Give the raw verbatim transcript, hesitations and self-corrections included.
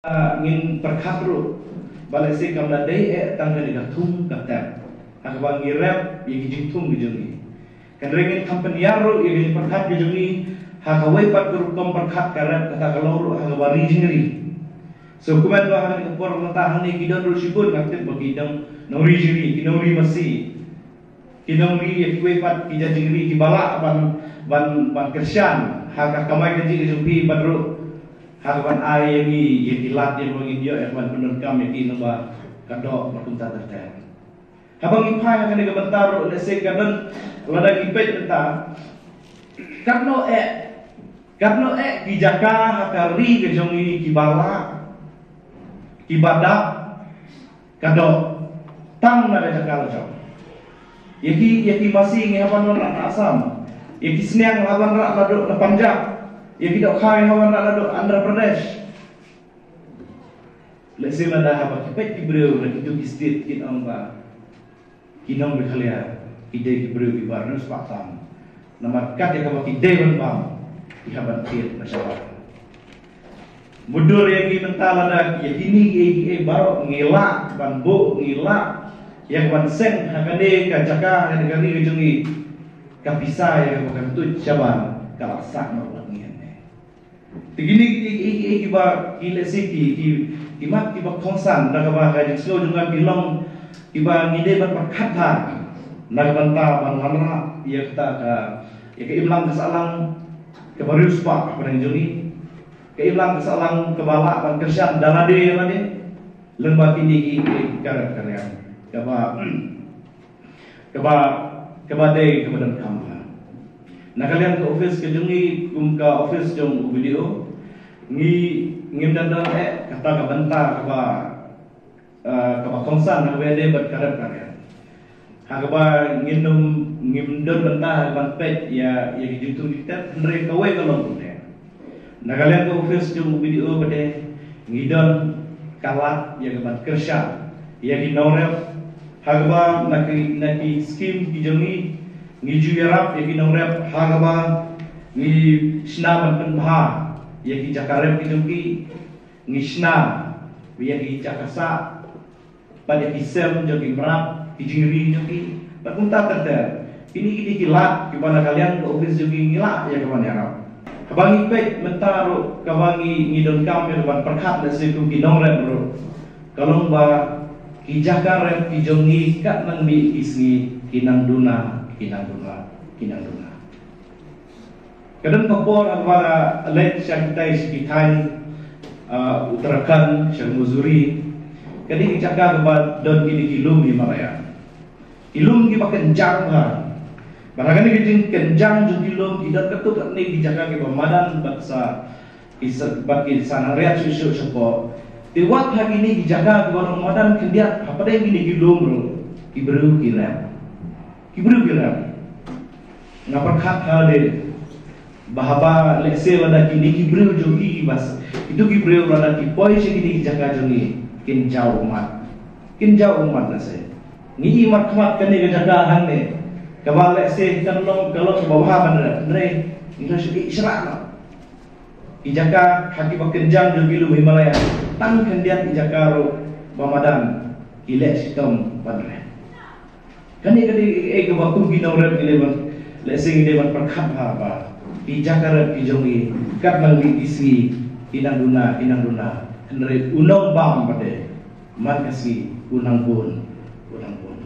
Ah, ngin pyrkhat ruh ba lehse kam da dei eh tang kane ka thung ka tep ha kaba ngi rep ïa ki jingthung ki jong ngi. Hynrei ngin kham pynïar ruh ïa ka jingpyrkhat ka jong ngi ha kawei pat ka rukom pyrkhat ka rep kata ka long ruh ha kaba ri jingri. So kumta ha kane ka por mynta hangne ki don ruh shibun nga tip ba ki don nongri jingri, ki nongri masi. Ki nongri ïa kiwei pat ki jait jingri kiba lah ban, ban, ban kyrshan ha ka kamai kajih ka jong phi bad ruh ha kaban ai ïa ngi ïa ki lad ïa ba ngin ïoh ïa kaban pyndonkam ïa ki lyngba ka doh bad kumta ter ter. Haba ngi phai ha kane ka bynta ruh lehse ka don lada ngi peit bynta katno eh, katno eh ki jaka ha ka ri ka jong ngi kiba lah, kiba dap, ka doh tang na ka jaka la jong. Ïa ki, ïa ki masi ngi hap ban wanrah na Assam. Ïa ki sniang hap ban wanrah naduh na Punjab. Ïa ki dohkha ngi hap ban wanrah naduh Andhra Pradesh. Lehse lada haba ki peit ki briew na kitu ki state kin ong ba ki nong Meghalaya ki dei ki briew kiba riewspah tam. Namar kat ïa kaba ki dei ban bam ki hap ban thied na shabar. Mutdur ïa ngi mynta lada ïa kine kiei kiei baroh ngi lah ban buh, ngi lah ïa kaban seng ha kane ka jaka, ha kane ka ri ka jong ngi. Ka pisa ïa kaba kan tuid shabar ka la sah noh bad ngi hangne. Te kine kiei kiei kiba ki lehse ki, ki, ki mat kiba kongsan da kaba ka jingsngew jong nga ki long kiba ngi dei ban pyrkhat bha na ka bynta ban wanrah ïa kata ka, ïa ka imlang ka sahlang kaba riewspah hapdeng jong ngi. Ka imlang ka sahlang kaba lah ban kyrshan da lade ïa lade lyngba kine kiei kiei ka rep ka riang kaba, kaba, kaba dei kaba donkam bha. Na ka liang ka office ka jong ngi kum ka office jong u B D O ngi, ngim da don eh kata ka bynta kaba, eh, kaba kongsan ha kaba ïadei bad ka rep ka riang. Ha kaba ngin ym, ngim don bynta ha kaban peit ïa, ïa ki jingthung jingtep, hynrei kawei ka long kumne. Na ka liang ka office jong u B D O pat ngi don ka lad ïa kaban kyrshan ïa ki nongrep ha kaba na ki, na ki skim ki jong ngi ngi ju ïarap ïa ki nongrep ha kaba ngi shna ban pynbha ïa ki jaka rep ki jong ki, ngi shna ïa ki jaka sah bad ïa ki sem jong ki mrad, ki jingri jong ki bad kumta ter ter. Kine kine ki lad kiba na ka liang ka office jong ngi ngi lah ïa kaban ïarap. Haba ngi peit mynta ruh kaba ngi, ngi donkam ïa kaban pyrkhat lehse kum ki nongrep ruh ka long ba ki jaka rep ki jong ngi katno ngi ïohi ki sngi ki nang duna, ki nang duna, ki nang duna. Ka don ka por haba nga leit sha kitai sha ki thaiñ, ah, Uttarakhand, sha Mussoorie. Kane ka jaka kaba don kine ki lum Himalaya. Ki lum kiba kynjang bha. Bad ha kane ka jingkynjang jong ki lum ki don katto katne ki jaka kiba madan bad sa, ki sa, bad ki sa nang riat shuh shuh shapoh. Te wat ha kine ki jaka kiba long madan khyndiat hapdeng kine ki lum ruh ki briew ki rep. Ki briew ki rep. Nga pyrkhat ha de ba haba lehse lada kine ki briew jong ngi bas, kitu ki briew lada ki poi sha kine ki jaka jong ngi kin jaw ummat. Kin jaw ummat lehse. Ngi i markhmat kane ka jaka hangne kaba lehse kan long ka long kaba bha ban rep, hynrei ngi la shu i shrah noh. Ki jaka ha kiba kynjang jong ki lum Himalaya tang khyndiat ki jaka ruh ba madan ki leh shitom ban rep. Kane ka dei kaei kaba kum ki nongrep ngi dei ban, lehse ngi dei ban pyrkhat bha ba ki jaka rep ki jong ngi katno ngi ïohi ki sngi ki nang duna, ki nang duna. Hynrei u nongbam pat de man ka sngi u nang bun, u nang bun.